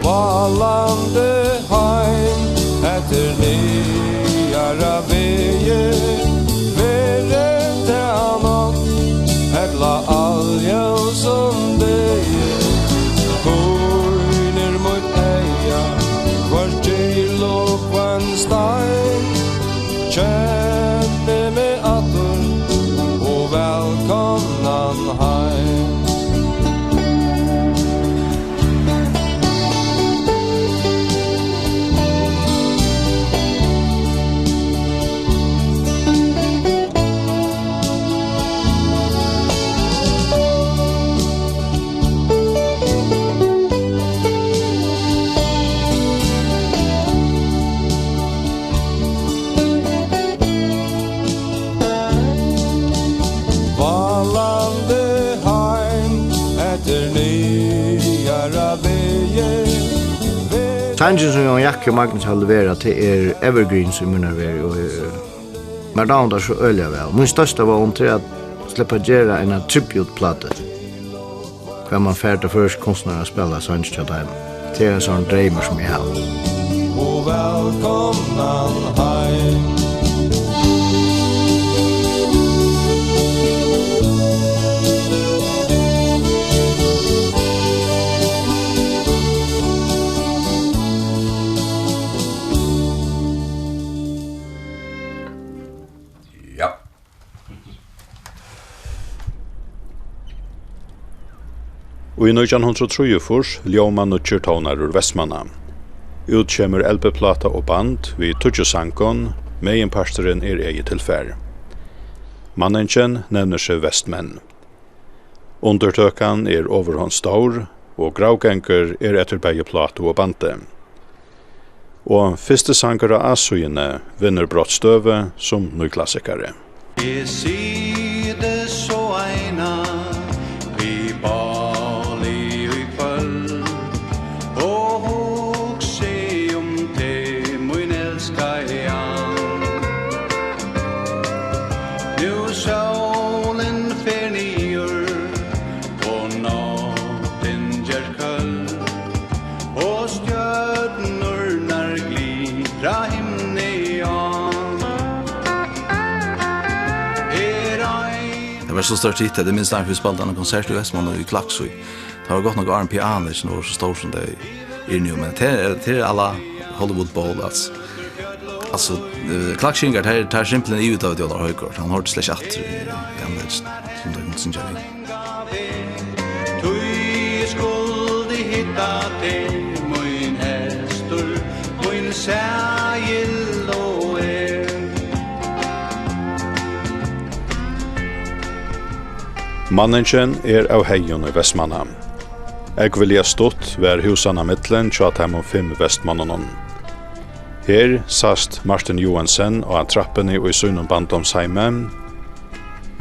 Vælandi heim eftir niðara vegi, verði tað nátt ella aljósum degi, kínir mítt eyga hvørt gil og hvønn stein. Kenni meg aftur og vælkomnan heim. Vælandi heim eftir niðara vegi. Sangin, sum Jón Jakki og Magnus hava leverað, tað er evergreens í mínari verð, og, eh, mær dámar tað so øgiliga væl. Mín størsta vón, tað er at sleppa at gera eina tribute-platu, hvar man fær teir føroysku kunstnararnar at spæla sangir hjá teimum. Tað er ein sovorðin dreymur, sum eg havi. Og vælkomnan heim. Ja. Í nítjan hundrað og trýogfýrs ljóma nýggir tónar úr Vestmanna. Út kemur L P-pláta og band við tíggju sangum, meginparturin er egið tilfar. Manningin nevnir seg Vestmenn. Undirtøkan er ovurhonds stór, og gravgangur er eftir bæði plátu og bandi. Og fyrsti sangur á A-síðuni vinnur brátt støðu sum nýklassikari. Eg siti so eina við bálið í kvøld og hugsi um teg, mín elskaða. Nú sólin fer niður og náttin ger køld, og stjørnurnar glitra himni á. Er ein Tað var so stórt hit, at eg minnist, at vit spældu eina konsert í Vestmanna í Klaksvík. Tað var gott nokk áðrenn pianini var so stór sum tey eru nú, men tað er, tað er à la Hollywood Bowl, altso. Altso, eh, klaksvíkingar, tað er, tað er simpelthen yvirtøkt, Ólavur Højgaard. Hann hoyrdi slett ikki aftur í, í gamla hestin, sum tey kundu syngja við. Tí skuldi hitta teg, mín hestur, mín sæðil og eg. Manningin er av Heygum í Vestmanna. Ógvuliga stutt var húsanna millum hjá teimum fimm vestmonnunum. Her sæst Martin Joensen á trappuni í sínum barndómsheimi.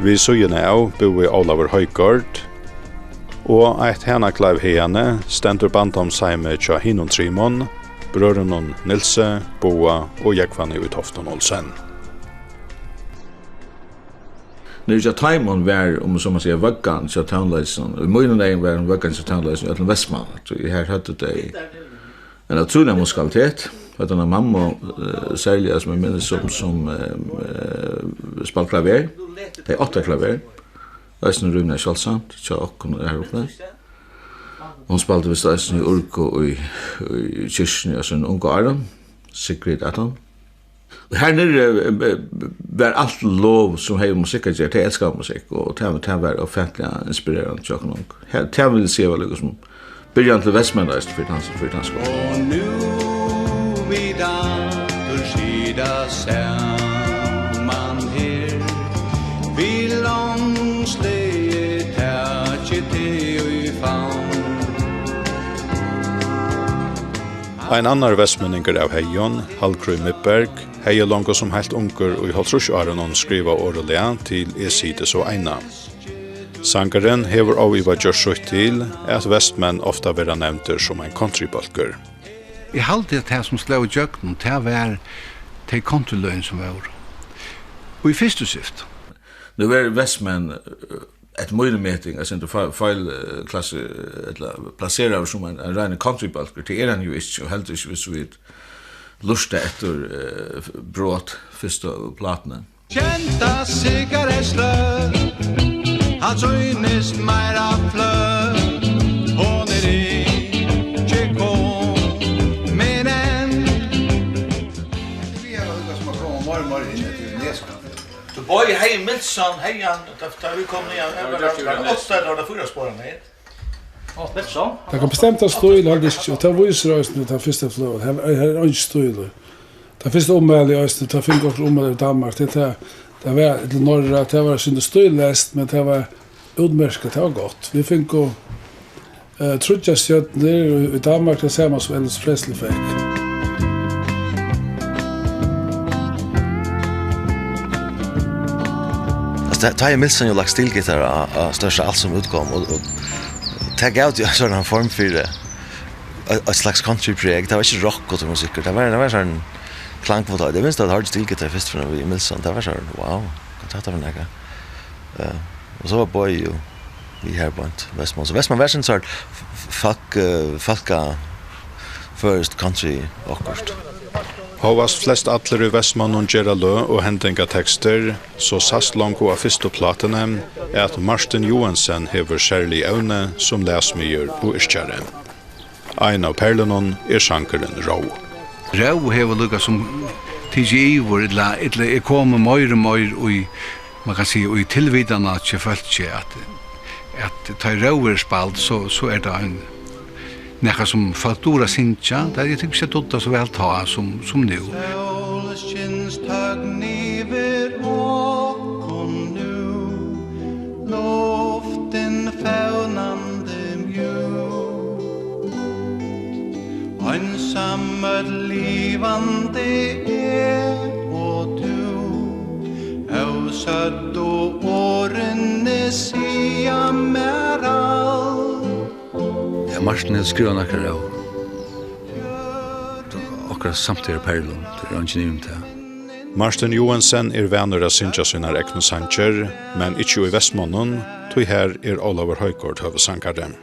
Við síðuna av búði Ólavur Højgaard, og eitt hanakleiv haðani stendur barndómsheimið hjá hinum trimum, brøðrunum Nilsi, Boga og Jógvani í Toftum Olsen. Niðri hjá teimum var, um so má siga, vøggan hjá tónleikinum. Í mínum eygum var hon vøggan hjá tónleikinum í øllum Vestmanna. Tí her høvdu tey ein ótrúligan musikalitet. Høvdu eina mammu, eh, serliga, sum eg minnist, sum, sum, eh, eh, spældi klaver. Tey áttu eitt klaver. Eisini rímiliga sjáldsamt hjá okkum her uppi. Hon spældi vist eisini orgul í, í kirkjuni á sínum ungu árum. Sigrid æt hon. Og her niðri, eh, var alt lov sum hevði musikk at gera. Tey elskaðu musikk, og tað, tað var ófantliga inspirerandi hjá okkum. Her, tað vil eg siga var líka sum byrjan til Vestmanna eisini fyri dans, fyri dansk. Og nú vit aftur sita saman her, við longsli taki teg í favn. Ein annar vestmanningur av Heygum, Hallgrímur Midberg, hevði longu sum heilt ungur í hálvtrýssárunum skrivað orð og lag til Eg siti so eina. Sangurin hevur óivað gjørt sítt til, at vestmenn ofta verða nevndir sum ein countrybólkur. Eg haldi, at tað, sum sló ígjøgnum, tað var tey countryløgini, sum vóru í fyrstu syftu. Nú verður vestmenn, eh, eftir mínum meting, eitt sindur feil, feil, eh, klassi-, ella plaseraður sum ein, ein reinur countrybólkur. Tað er hann jú ikki, og heldur ikki, viss vit lurta eftir, eh, brot fyrstu plátuni. Kenda sigarettsløg, hann sýnist meira fløg. Hon er ikki komin enn. Vit hava líka sum at koma meira og meira inn eftir Neskan. Tú, Bogi, hevði Milson, hevði hann, tá, tá vit komu niðan, ja, var tað, var tað átta ella var tað fýra spor, nei? Milson? Tað kom bestemt av stíl, haldi eg ikki, og tað vísir eisini tann fyrsta fløgan. Her, her er eingin stílur. Tað fyrsta ummæli eisini, tað fingu okkurt ummæli í Danmark, tað, tað, tað var til Norra, tað var sindur stílleyst, men tað var útmerkt, tað var gott. Vit fingu, eh, tríggjar stjørnur í, í Danmark, tað sama sum Elvis Presley fekk. Altso, tá, tá hevði Milson jú lagt stílgittara á, á størsta alt sum útkom, og, og tað gav tí ein sovorðnan form fyri, eh, eitt, eitt slags countrypreg. Tað var ikki rock og musikkur, tað var, tað var sovorðin klangfullheit. Eg minnist, at eg hoyrdi stílgittar fyrst fyri við Milson, tað var sovorðin, wow, hvat er hetta fyri nakað? Eh, og so var Bogi jú við her beint, Vestmann. So Vestmann var sovorðin sort f-, f-, folk, eh, folka-, føroyskt country okkurt. Hóast flest allir í Vestmonnum gera løg og hendingatekstir, so sæst longu á fyrstu plátuni, at Martin Joensen hevur serlig evni sum lagsmiður og yrkjari. Ein av perlunum er sangurin Ró. Ró hevur líka sum tikið yvir, ella, ella er komið meir og meir í, man kann siga, í tilvitanina hjá fólki, at, at tá Ró er spæld, so, so er tað ein, nakað sum fólk dugir at syngja. Tað, eg tykist at dugdi so væl tá sum, sum nú. Sólskinstøgn yvir okkum nú, luftin fevnandi mjúk. Einsamøll livandi eg og tú, ósøgdu orðini siga mær alt. Ja, Martin hevur skrivað nakrar av okkara samtíðarperlum, tað er eingin ivi um tað. Martin Joensen er vanur at syngja sínar egnu sangir, men ikki í Vestmonnum, tí her er Ólavur Højgaard høvuðssangari.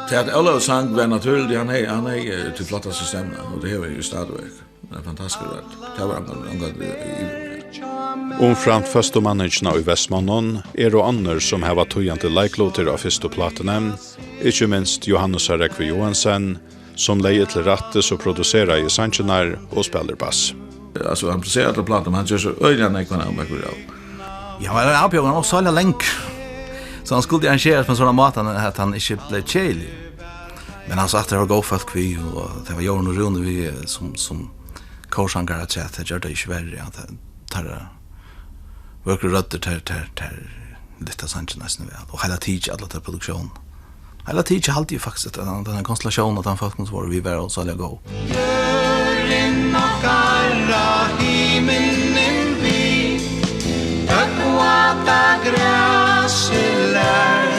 Tað, at Ólavur sang, var natúrligt, hann hevði, hann hevði, eh, tí flottastu stemmuna, og tað hevur hann jú stadigvæk. Ein fantastiskur rødd. Tað var ongan, ongan, eh, ivi um tað. Umframt føstu manningina í Vestmonnum eru onnur, sum hava týðandi leiklutir á fyrstu plátuni, ikki minst Jóhannes Rógvi Joensen, sum legði til rættis og produseraði sangirnar og spælir bass. Altso, hann produserar allar plátur, men hann ger so øgiliga nógvan av Mac Rao. Ja, hann var avbjóðandi og sálja lang. So hann skuldi arrangerast á ein sovorðnan máta, at hann ikki bleiv keðiligur. Men hann sá aftur, har var góð fólk við, og tað var Jórunn og Rúni við, eh, sum, sum kórsangarar afturat, tað gjørdi tað ikki verri, at tað, teirra vøkru røddir, tær, tær, tær lyfta sangin eisini væl. Og heila tikið, alla ta produktión. Heila tikið haldi eg faktiskt, at tann, tann konstellatiónin av teimum fólkum, sum vóru við, var ógvuliga góð. Jørðin okkara, himinninn við, tøgg og áta grasið lær.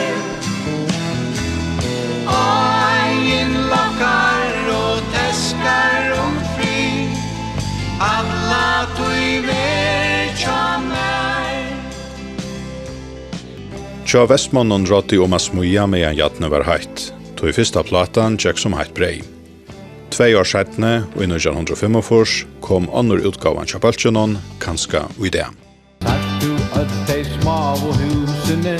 Áin lokkar og teskar um frið, alla tíð ver hjá mær. Hjá Vestmonnum ráddi um at smíða, meðan jarnið var heitt, tí fyrsta plátan gekk sum heitt breyð. Tvey ár seinni, í nítjan hundrað og fimmogfýrs, kom onnur útgávan hjá bólkinum, Kanska í dag. Sært tú øll tey smáu húsini,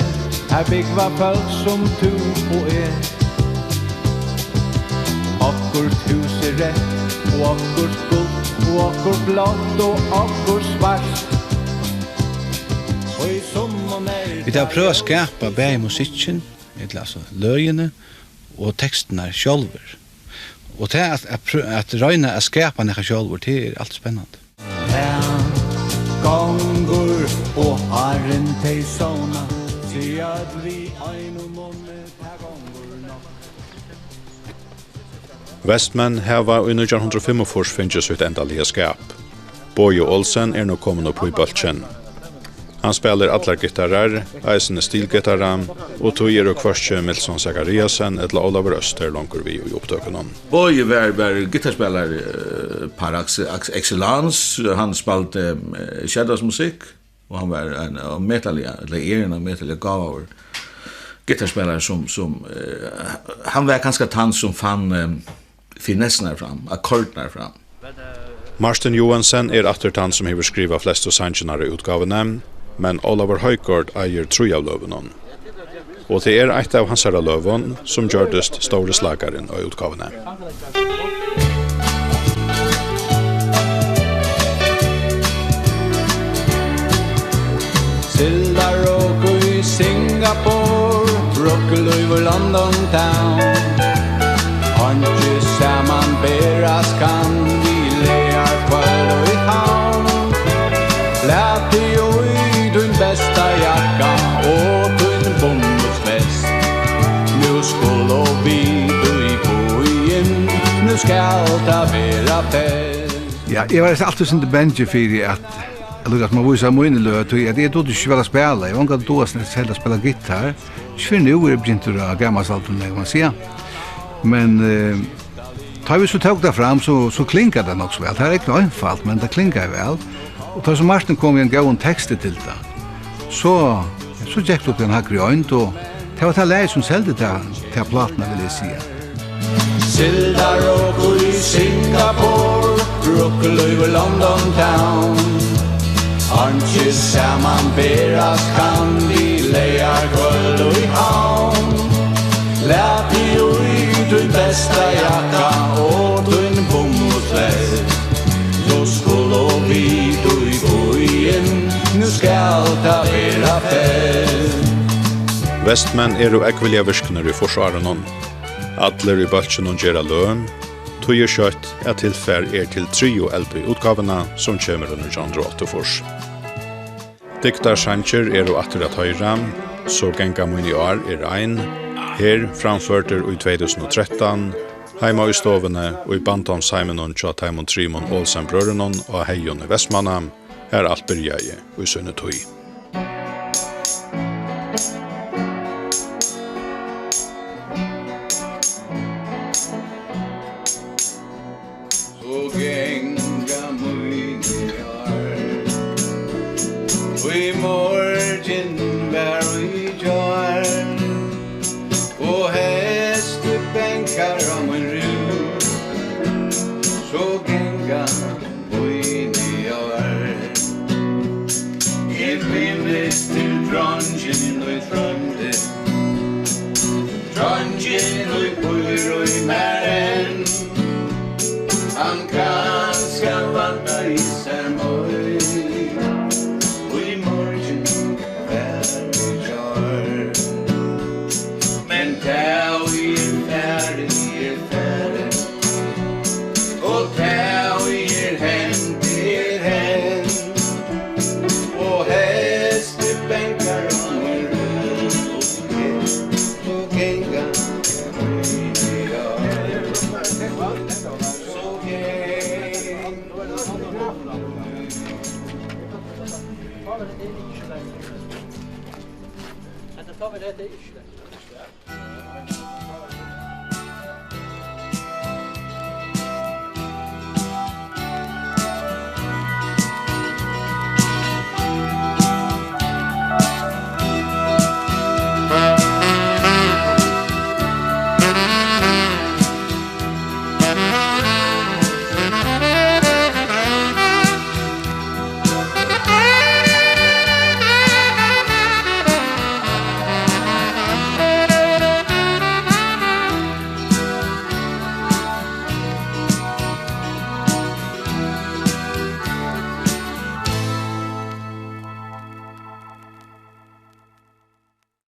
har búgva fólk sum tú og eg? Okkurt hús er reytt, og okkurt gult, og okkurt blátt, og okkurt svart. Og í summum er... Vit hava prøvað at skapa bæði musikkin, ella altso løgini, og tekstirnar sjálvir. Og tað at, at prø-, at royna at skapa nakað sjálvur, tað er altíð spennandi. Tað gongur, og áðrenn tey sovna, siga øll við einum munni: Tað gongur nokk. Vestmenn hava í nítjan hundrað og fimmogfýrs fingið sítt endaliga skap. Bogi Olsen er nú komin upp í bólkin. Hann spælir allar gittarar, eisini stilgittara, og tí eru hvørki Milton Zachariasen ella Ólavur Øster longur við í upptøkunum. Bogi var, var gittarspælari, eh, par ex-, ex-, excellence. Hann spældi, eh, skeddarsmusikk, og hann var ein ómetaliga, ella er ein ómetaliga gávaður gittarspælari, sum, sum, eh, hann var kanska tann, sum fann, eh, finessurnar fram, akkordurnar fram. Martin Joensen er aftur tann, sum hevur skrivað flestu sangirnar í útgávuni, men Ólavur Højgaard eigur trý av løgunum. Og tað er eitt av hansara løgum, sum gjørdist stóri slakarin á útgávuni. Sildarok í Singapore, brúdlív í London Town. Einki samanberast kann við leygardagskvøld í Havn. Lat teg í tín besta jakka og tín bummusvest. Nú skulu vit í býin, nú skal tað vera fest. Ja, eg var altíð sindur bangin fyri at, at lukkast má vísa míni løg, tí at eg dugdi ikki væl at spæla. Eg var ongantíð dugað at spæla gittar. Ikki fyrr nú eri eg byrjaður á gamalsaldrinum, kann man siga. Men, eh, tá vit so tóku tað fram, so, so klingar tað nokk so væl. Tað er ikki einfalt, men tað klingar væl. Og tá so Martin kom við ein góðum teksti til tað, so, so gekk tað upp í ein hægri eind, og tað var tað lagið, sum seldi ta, ta plátuna, vil eg siga. Sildarok í Singapore, brúdlív í London Town. Einki samanberast kann við leygardagskvøld í Havn. Lat teg í tín besta jakka og tín bummusvest. Nú skulu vit í býin, nú skal tað vera fest. Vestmenn eru ógvuliga virknir í fýrsárunum. Allir í bólkinum gera løg, tí er skjótt, at tilfar er til triðju L P-útgávuna, sum kemur í nítjan hundrað og áttaogfýrs. Dygdarsangir eru aftur at hoyra, So ganga mín ár er ein, her framførdir í tvey túsund og trettan, heima í stovuni í barndómsheiminum hjá teimum trimum Olsen-brøðrunum á Heygum í Vestmanna, har alt byrjaði í síni tíð. So ganga míni ár. Í morgin var í gjár, og hestur bankar á mín rúð. So ganga míni ár. Eg minnist til dreingin í Tróndi, dreingin, ið býr í mær enn. Hann kanska væntaði sær meir. Í morgin var í gjár, men tað ið er farið, er farið. Og tað ið er hent, er hent. Og hestur bankar á mín rúð. So ganga míni ár. So ganga. Hetta tók við, hetta er ikki.